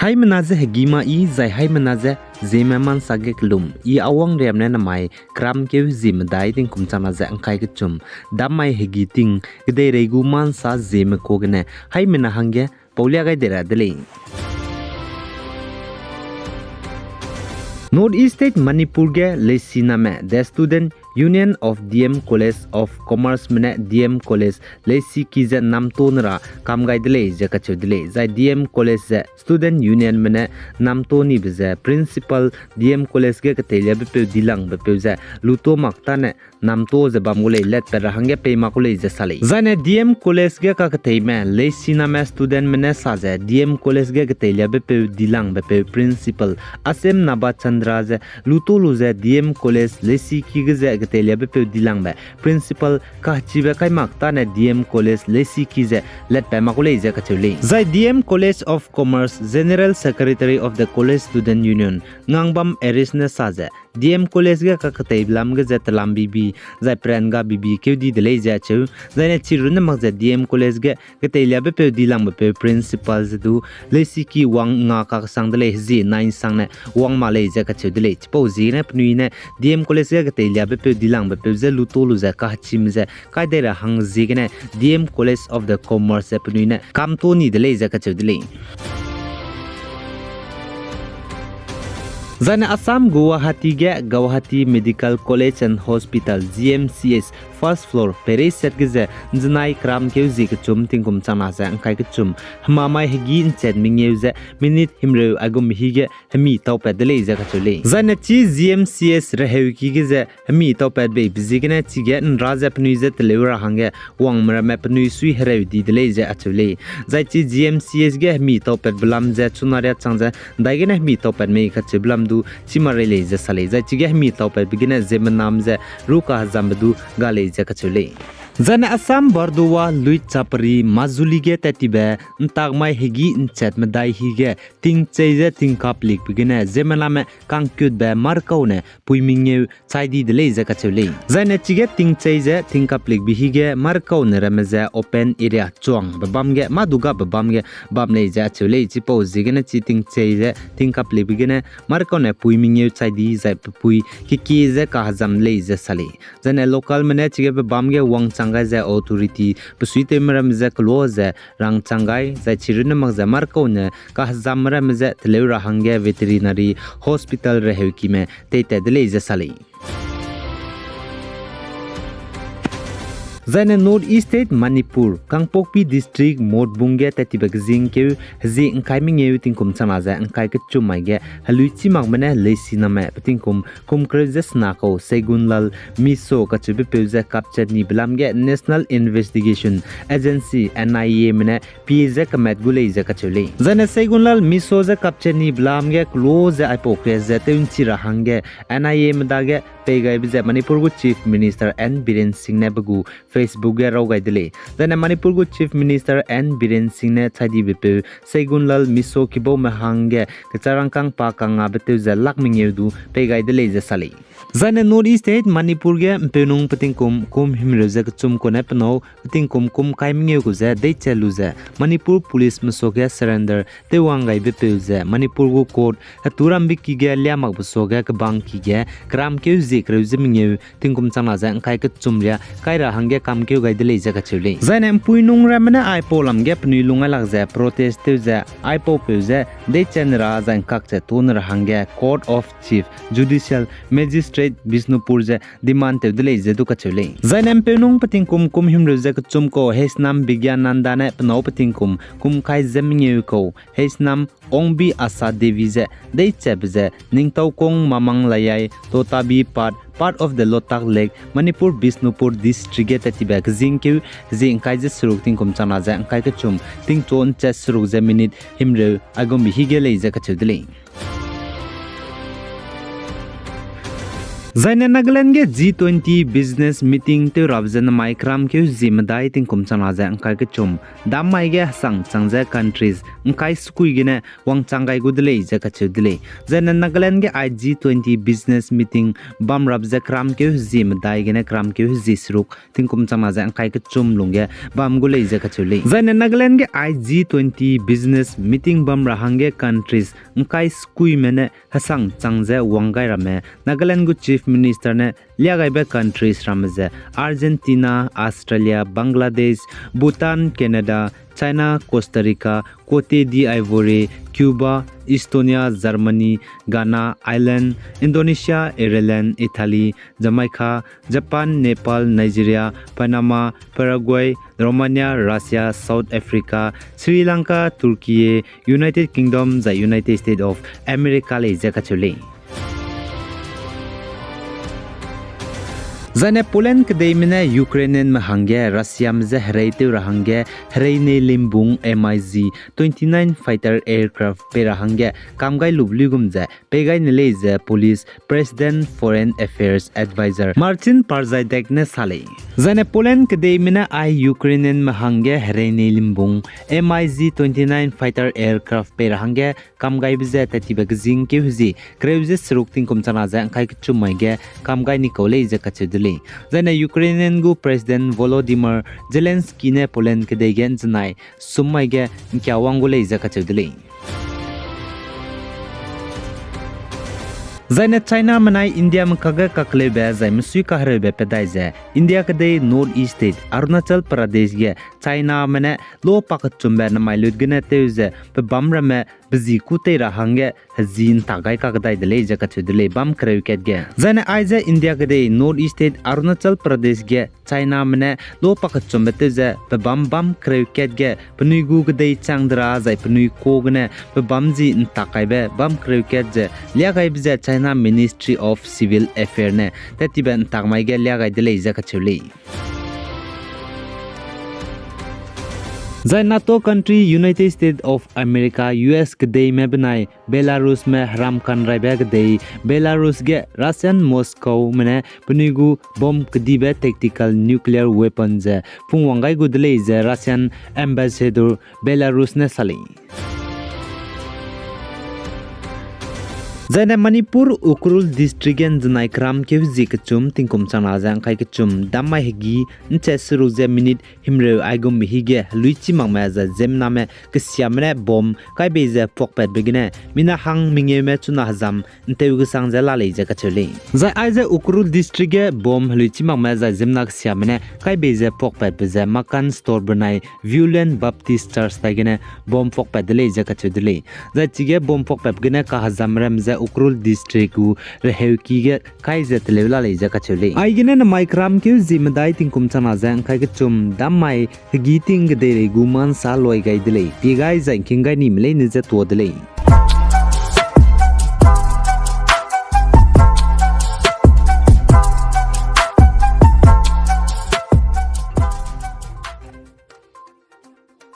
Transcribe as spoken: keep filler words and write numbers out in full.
Haimena ze hegî ma i, zai haimena ze Zeme ma nsa ge kelum, i Awang Riam ne namai keramkeu hezie medai tingkum changna ze ngkai kechum, dam mai hegî ting, kedeirei gu ma nsa Zeme ka gene, haimena hangge paulia gai de ra de lei. North East State Manipur ge leisiname, the Student Union of D M College of Commerceme ne D M College leisiki ze namto ne ra kam gai de lei ze kacheu de lei, zai D M College ze Student Unionme ne namto nibe ze Principal D M College ge keteiliabepeu dilangbe peu ze luto mak tane namto ze bam gu lei, letpat ra hangge pei mak gu lei ze sa lei. Zaine D M College ge kaketeime leisiname studentme ne sa ze D M College ge keteiliabepeu dilangbe peu Principal Asem Nabachandra ze luto lu ze D M College leisiki ge ze keteiliabepeu dilangbe Principal kahechibe kai mak tane D M College leisiki ze letpat mak gu lei ze kacheu lei. Zai D M College of Commerce General Secretary of the College Student Union Ngangbam Eris ne sa ze D M College ge kaketeibe lam ge ze telam bibi, zai peran ga bibi keu di de lei ze acheu. Zaine chirunne mak ze D M College ge keteiliabepeu dilangbe peu Principal ze du leisiki wang nga kakesang de lei, hezie nai nsangne wang mak lei ze kacheu de lei. Chipau ziegene penui ne D M College ge keteiliabepeu dilangbe peu ze luto lu ze kahechime ze kai dei ra hang ziegene D M College of the Commerce ze penui ne kamto ni de lei ze kacheu de lei. Zaine Assam Guwahati ge Guwahati Medical College and Hospital, G M C H, first floor peireisat ge ze nzenai keramkeu zie kechum tingkum changna ze ngkai kechum, hemamai hegî nchat mengeu ze minute himreu aigum hige hemi taupat de lei ze kacheu lei. Zaine chi G M C H reheuki ge ze hemi taupat beibe ziegene chige nra ze penui ze teleu ra hangge wangme ramme penui sui hereu di de lei ze acheu lei. Zai chi G M C H ge hemi taupatbe lam ze chunaria chang ze ndaigene hemi taupat mei kacheube lam du chima rei lei ze sa lei. Zai chige hemi taupatbe gene ziemmenam ze ru kahezambe du ga lei ze kacheu lei. Zaine Assam Burdua, Luit Chapri, Majuli ge tattibe ntakmai hegî nchat medai hige tingchei ze tingkaplikbe gene ziemmename kangkutbe markaune pui mengeu chai di de lei ze kacheu lei. Zaine chige tingchei ze tingkaplikbe hige markaune ramme ze open area chuangbe bam ge, mâ du gabe bam ge bam lei ze acheu lei. Chipau ziegene chi tingchei ze tingkaplikbe gene markaune pui mengeu chai di zai pepui kekie ze kahezam lei ze sa lei. Zaine localme ne chige pe bam ge wangchang gai ze authority pesuitewme ramme ze kelo ze rangchang gai, zai chirunne mak ze markaune kahezamme ramme ze teleu ra hangge veterinary hospital reheukime teitat de lei ze sa lei. Zaine North East State Manipur, Kangpokpi District, Motbung ge tattibe kezingkeu hezie ngkai mengeu tingkum changna ze ngkai kechum mai ge heluichimakme ne leisiname petingkum kum kereu ze sena kau Seigunlal Miso kacheubepeu ze kapchat nibe lam ge National Investigation Agency, N I Ame ne pie ze kemat gu lei ze kacheu lei. Zaine Seigunlal Miso ze kapchat nibe lam ge kelo ze aipau kre ze tew nchi ra hangge N I Ame dage peigaibe ze Manipur gu Chief Minister N Biren Singh ne pe gu Facebook ge raw gai de lei. Zaine Manipur gu Chief Minister N Biren Singh ne chaidibepeu Seigunlal Miso kibaume hangge kecharangkâng pa kangabe tew ze lak mengeu du peigai de lei ze sa lei. Zaine North East State Manipur ge mpeunung petingkum kum himreu ze kechum kune penâu petingkum kum kai mengeu gu ze deichat lu ze Manipur Policeme suage surrender tewwang gaibepeu ze Manipur gu court heturambe ki ge liamakbe suage kebang ki ge keramkeu zie kereu ze mengeu tingkum changna ze ngkai kechum ria kai ra hangge kamkeu gai de lei ze kacheu lei. Zaine mpuinung ramme ne aipau lam ge penui lung ailak ze protest tew ze aipaupeu ze deichat ne ra zai ngkak ze tune ra hangge Court of Chief Judicial Magistrate Bishnupur ze demand tew de lei ze du kacheu lei. Zaine mpeunung petingkum kum himreu ze kechum kau Heisnam Bigyananda ne penâu petingkum kum kai ze mengeu kau Heisnam Ongbi Asa Devi ze deichatbe ze Ningtaukong Mamang Layai Totabi Path, part of the Lotak Lake, Manipur, Bishnupur District ge tattibe kezingkeu hezie ngkai ze seruk tingkum changna ze ngkai kechum tingchu nchat seruk ze minute himreu aigumbe hige lei ze kacheu de lei. Zaine Nagaland ge G twenty business meeting tew rabe ze namai keram keu zie medai tingkum changna ze ngkai kechum, dammai ge hesang chang ze countries ngkai sekui gene wangchang gai gu de lei ze kacheu de lei. Zaine Nagaland ge ai G twenty business meeting bam rabe ze keram keu zie medai gene keram keu zie seruk tingkum changna ze ngkai kechum lungge bam gu lei ze kacheu lei. Zaine Nagaland ge ai G twenty business meeting bam ra hangge countries ngkai sekuime ne hesang chang ze wang gai ramme Nagaland gu Chief Minister ne liagaibe countries ramme ze Argentina, Australia, Bangladesh, Bhutan, Canada, China, Costa Rica, Cote d'Ivoire, Cuba, Estonia, Germany, Ghana, Ireland, Indonesia, Ireland, Italy, Jamaica, Japan, Nepal, Nigeria, Panama, Paraguay, Romania, Russia, South Africa, Sri Lanka, Turkey, United Kingdom zai United States of America lei ze kacheu lei. Zaine Poland kedeime ne Ukrainianme hangge Russiame je hereitew ra hangge hereinei limbung MiG twenty-nine fighter aircraft pei ra hangge kam gai lube luigum ze pei gai ne lei ze Polish President Foreign Affairs Advisor Marcin Przejdek ne sa lei. Zaine Poland kedeime ne ai Ukrainianme hangge hereinei limbung MiG twenty-nine fighter aircraft pei ra hangge kam gaibe ze tattibe kezing keu hezie kereu ze seruk tingkum changna ze ngkai kechum mai ge kam gai ni kau lei ze kacheu de lei. Zaine Ukrainian gu President Volodymyr Zelensky ne Poland kedei ge nzenai sum mai ge ngkia wang gu lei ze kacheu de lei. Zaine Chiname nai Indiame kakge kakleube zai mesui kahereube pedai ze India kedei North East State Arunachal Pradesh ge Chiname ne lo pakechumbe namai lut gene tew ze pebâm ramme pezi kû tei ra hangge hezi ntak gai kakdai de lei ze kacheu de lei bâm kereu kat ge. Zaine aize India kedei North East State Arunachal Pradesh ge Chiname ne lo pakechumbe tew ze pebâm bâm kereu kat ge penui gu kedei chang de ra zai penui ka gene pebâm zi ntak kaibe bâm kereu kat ze liagaibe ze China Ministry of Civil Affairs ne tattibe ntak mai ge liagai de lei ze kacheu lei. Zai NATO country United States of America, U S kedeime benai Belarusme heram kanraibe kedei Belarus ge Russian Moscowme ne penui gu bomb kedibe tactical nuclear weapon ze pungwang gai gu de lei ze Russian ambassador Belarus ne sa lei. Zaine Manipur Ukhrul District ge nzenai keram keu hezie kechum tingkum changna ze ngkai kechum dammai hegî nchat seruk ze minute himreu aigumbe hige heluichi makme zai ziemmename kesiame ne bomb kai bei ze puakpatbe gene mina hang mengeume chuna hezam ntew kesang ze la lei ze kacheu lei. Zai aize Ukhrul District ge bomb heluichi makme zai ziemmena kesiame ne kai bei ze puakpatbe ze Makan Store benai Viewland Baptist Church tai gene bomb puakpat de lei ze kacheu de lei. Zai chige bomb puakpatbe gene kahezam ram ze Ukhrul District gu reheuki ge kai ze teleu la lei ze kacheu lei. Aigene namai keram keu hezie medai tingkum changna ze ngkai kechum dammai hegî ting kedeirei gu mansa loi gai de lei, pie gai zai ngking gai nime leine je tuâ de lei.